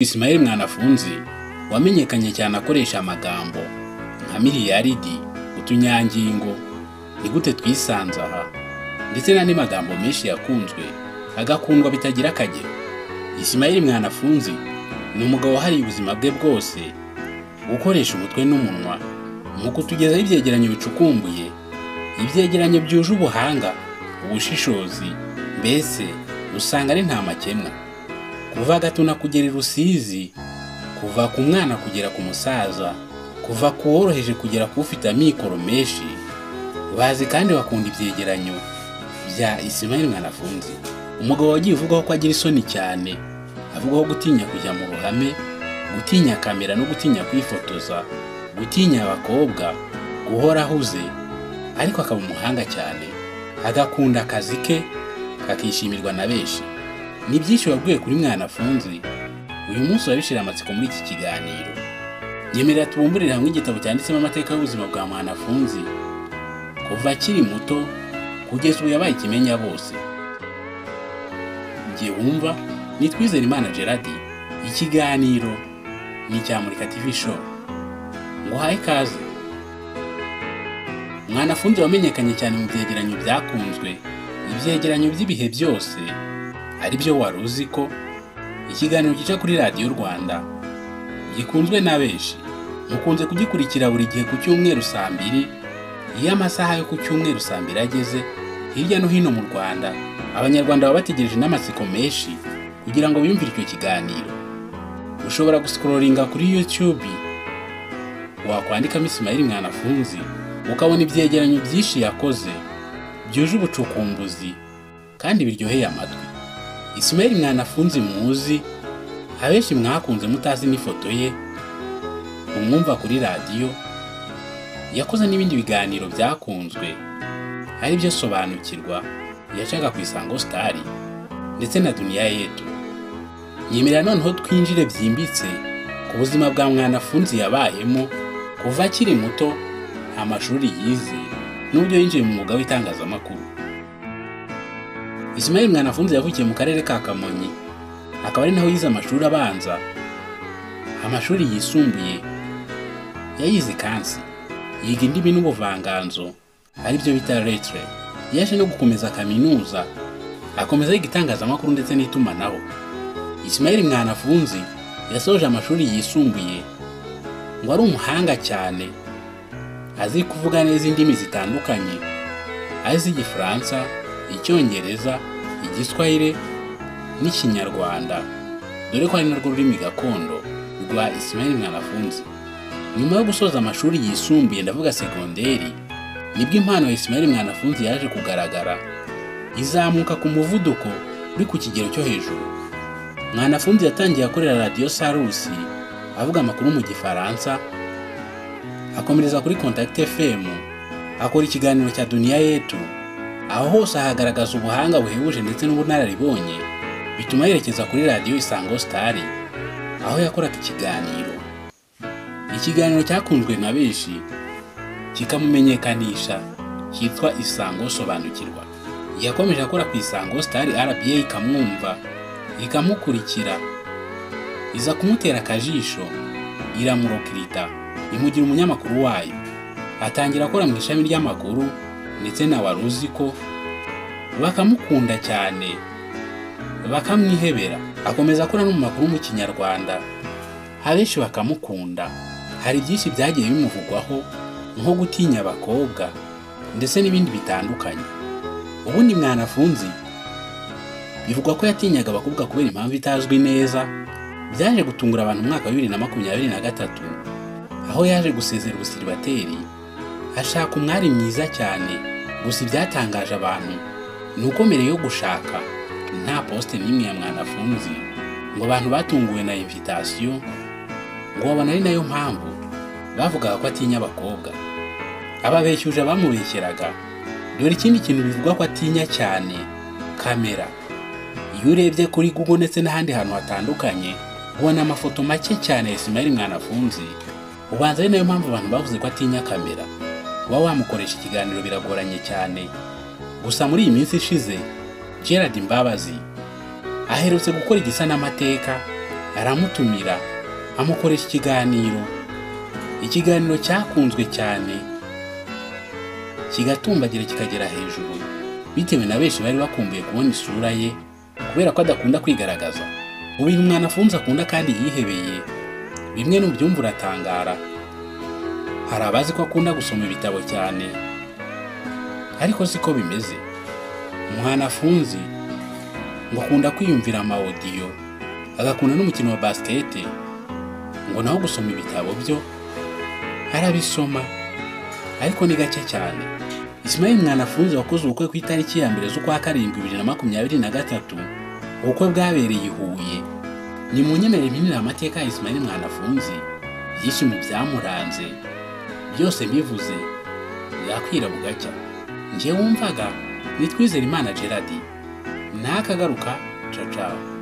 Ismail Mwanafunzi wamenyekanye cyane akoresha amagambo nka miliyaridi, utunyangingo, ni gute twisanze aha, ndetse n'andi magambo menshi yakunzwe agakundwa bitagira akagero. Ismail Mwanafunzi ni umugabo wahariye ubuzima bwe bwose gukoresha umutwe n'umunwa mu kutugezaho ibyegeranyo bicukumbuye, ibyegeranyo byuje ubuhanga, ubushishozi, mbese usanga ari nta makemwa. Kuva Gatuna kugera i Rusizi, kuva ku mwana kugera ku musaza, kuva ku woroheje kugera ku ufite amikoro menshi, bazi kandi bakunda ibyegeranyo bya Ismail Mwanafunzi. Umugabo wagiye uvugwaho ko agira isoni cyane, avugwaho gutinya kujya mu ruhame, gutinya kamera no gutinya kwifotoza, gutinya abakobwa, guhora ahuze, ariko akaba umuhanga cyane, agakunda akazi ke, kakishimirwa na benshi. Ni byinshi wabwiwe kuri Mwanafunzi, uyu munsi urabishira amatsiko muri iki kiganiro. Nyemerera tubumburire hamwe igitabo cyanditsemo amateka y'ubuzima bwa Mwanafunzi, kuva akiri muto kugeza ubu yabaye ikimenya bose. Njye wumva ni Twizerimana Gerard, ikiganiro ni icya Murika TV Show. Nguhaye ikaze. Mwanafunzi wamenyekanye cyane mu byegeranyo byakunzwe, ibyegeranyo by'ibihe byose, ari byo wari uzi ko ikiganiro gica kuri Radiyo Rwanda gikunzwe na benshi. Mukunze kugikurikira buri gihe ku cyumweru saa mbiri. Iyo amasaha yo ku cyumweru saa mbiri ageze, hirya no hino mu Rwanda, Abanyarwanda baba bategereje n'amatsiko menshi kugira ngo biyumvire icyo kiganiro. Ushobora gusikororinga kuri YouTube, wakwandikamo Ismail Mwanafunzi, ukabona ibyegeranyo byinshi yakoze byuje ubucukumbuzi kandi biryoheye amatwi. Ismail Mwanafunzi muzi, abenshi mwakunze mutazi n'ifoto ye, umwumva kuri radiyo, yakoze n'ibindi biganiro byakunzwe, ari byo Sobanukirwa yacaga ku Isango Star ndetse na Dunia Yetu. Nyemerera noneho twinjire byimbitse ku buzima bwa Mwanafunzi yabayemo kuva akiri muto, amashuri yize n'uburyo yinjiye mu mwuga w'itangazamakuru. Ismail Mwanafunzi yavukiye mu karere ka Kamonyi, akaba ari naho yize amashuri abanza. Amashuri yisumbuye yayize Kansi, yiga indimi n'ubuvanganzo, aribyo bita lettre. Yaje no gukomeza kaminuza, akomeza yiga itangazamakuru ndetse n'itumanaho. Ismail Mwanafunzi yasoje amashuri yisumbuye ngo ari umuhanga cyane, azi kuvuga neza indimi zitandukanye, azi Igifaransa, Icyongereza, Igiswahili n'Ikinyarwanda, dore ko ari narwo rurimi gakondo rwa Ismail Mwanafunzi. Nyuma yo gusoza amashuri yisumbuye, ndavuga segonderi, nibwo impano ya Ismail Mwanafunzi yaje kugaragara, izamuka ku muvuduko uri ku kigero cyo hejuru. Mwanafunzi yatangiye akorera Radiyo Sarusi, avuga amakuru mu Gifaransa, akomereza kuri Contact FM, akora ikiganiro cya Dunia Yetu. Aho hose ahagaragaza ubuhanga buhebuje ndetse n'ubunararibonye, bituma yerekeza kuri Radiyo Isango Star, aho yakoraga ikiganiro. Ikiganiro cyakunzwe na benshi, kikamumenyekanisha, cyitwa Isango Sobanukirwa. Yakomeje akora ku Isango Star, RBA ikamwumva, ikamukurikira, iza kumutera akajisho, iramurokirita, imugira umunyamakuru wayo. Atangira akora mu ishami ry'amakuru ndetse na wari uzi ko, bakamukunda cyane, bakamwihebera. Akomeza akora no mu makuru mu Kinyarwanda, abenshi bakamukunda. Hari byinshi byagiye bimuvugwaho, nko gutinya abakobwa ndetse n'ibindi bitandukanye. Ubundi Mwanafunzi bivugwa ko yatinyaga abakobwa kubera impamvu itazwi neza. Byaje gutungura abantu mu mwaka wa 2023, aho yaje gusezera ubusiribateri, ashaka umwari mwiza cyane. Gusa ibyatangaje abantu ni uko mbere yo gushaka nta poste n'imwe ya Mwanafunzi, ngo abantu batunguwe na invitation, ngo babona ari nayo mpamvu bavugaga ko atinya abakobwa. Ababeshyuje abamubeshyeraga. Dore ikindi kintu bivugwa ko atinya cyane, kamera. Iyo urebye kuri Google ndetse n'ahandi hantu hatandukanye, ubona amafoto make cyane ya Ismail Mwanafunzi. Ubanza ari nayo mpamvu abantu bavuze ko atinya kamera. Kuba wamukoresha ikiganiro biragoranye cyane. Gusa muri iyi minsi ishize, Gerard Mbabazi aherutse gukora igisa n'amateka, Aramutumira, amukoresha ikiganiro, ikiganiro cyakunzwe cyane, kigatumbagira kikagera hejuru, bitewe na benshi bari bakumbuye kubona isura ye kubera ko adakunda kwigaragaza. Mu bintu Mwanafunzi akunda kandi yihebeye, bimwe nubyumva uratangara. Hari abazi ko akunda gusoma ibitabo cyane, ariko siko bimeze. Mwanafunzi ngo akunda kwiyumvira ama audio, agakunda n'umukino wa basket, ngo naho gusoma ibitabo byo arabisoma ariko ni gake cyane. Ismail Mwanafunzi wakoze ubukwe ku itariki ya 1 z'ukwa 7 2023, ubukwe bwabereye i Huye. Ni mu nyemerere mpinira amateka ya Ismail Mwanafunzi, byinshi mu byamuranze byose mbivuze byakwira bugacya. Njye wumvaga ni Twizerimana Gerard, nakagaruka, ciao ciao.